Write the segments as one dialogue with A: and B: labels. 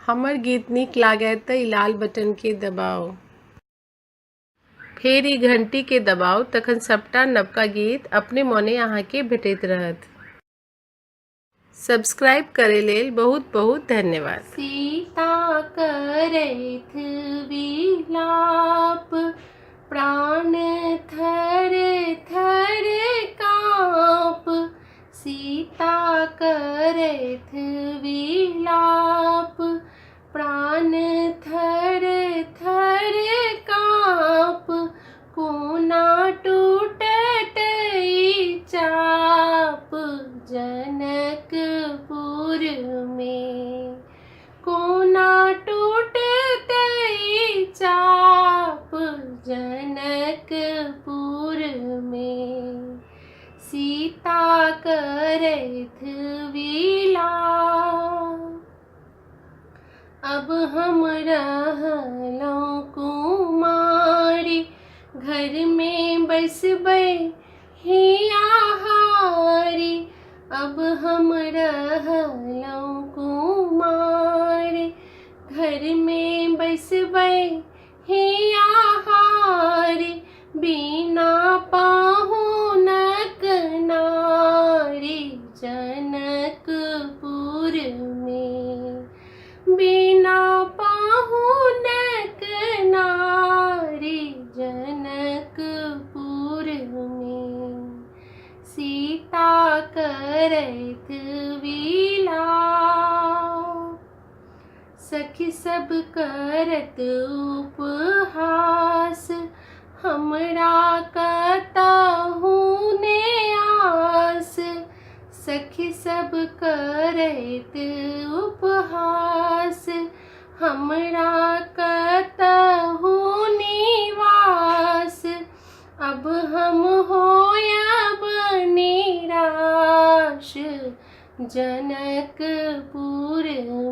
A: हमर गीत नीक लागय तऽ ई लाल बटनके दबाउ। फेर ई घंटीके दबाउ तखन सभटा नवका गीत अपने मोने अहाँके भेटैत रहत। सब्सक्राइब करय लेल बहुत बहुत धन्यवाद।
B: सीता करैथ विलाप, प्राण थर थर काँप। सीता करैथ विलाप, प्राण थर थर काँप। कोना टूटत ई चाप जनकपुर मे, कोना टूटत ई चाप जनकपुर मे। सीता करैथ विलाप। अब हम रहलहुँ कुमारी, घर में बसबै हिया हारी। अब हम रहलहुँ कुमारी, घर में बसबै हिया हारी। बिना पाहुनक नारी जनकपुर मे, बिना पाहुनक नारी जनकपुर मे। सीता करैत विलाप। सखी सब करत उपहास, हमरा कतहु ने आस। सखी सब करैत उपहास, हमरा कतहु निवास। अब हम होयब निराश जनकपुर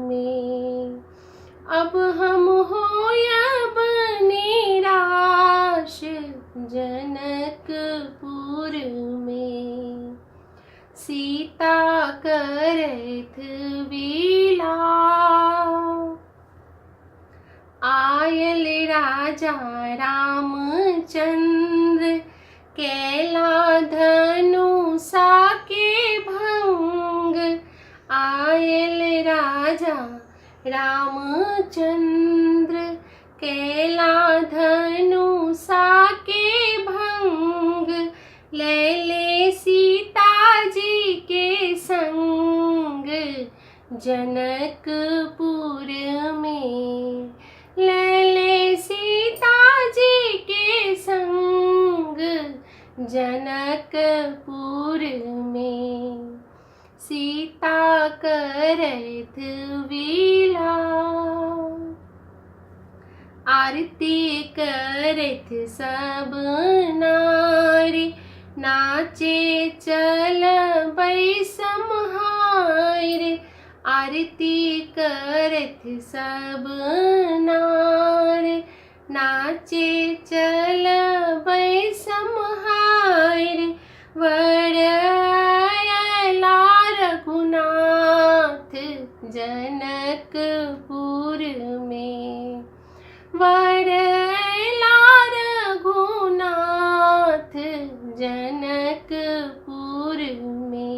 B: मे, अब हम होयब निराश जनकपुर मे। सीता करैथ विलाप। आयल राजा रामचंद्र, कैला धनुषा के भंग। आयल राजा रामचंद्र, कैला धनुषा के भंग। ले ले सीता जी के संग जनकपुर में, ले ले सीता जी के संग जनकपुर में। सीता करैथ विलाप। आरती करैथ सब नारी, नाचे चलबै सम्हार। आरती करैथ सब नार, नाचे चलबै सम्हार। वर अयला रघुनाथ जनकपुर मे, वर अयला रघुनाथ जनकपुर मे।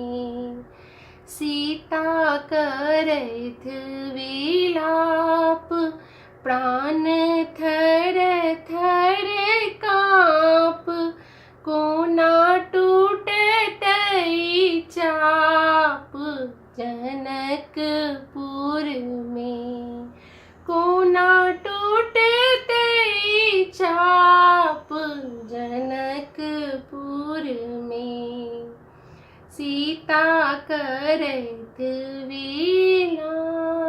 B: सीता करैथ विलाप, प्राण थर थर काँप। कोना टूटत ई चाप जनकपुर मे, कोना टूटत ई चाप जनकपुर मे। सीता करैथ विलाप।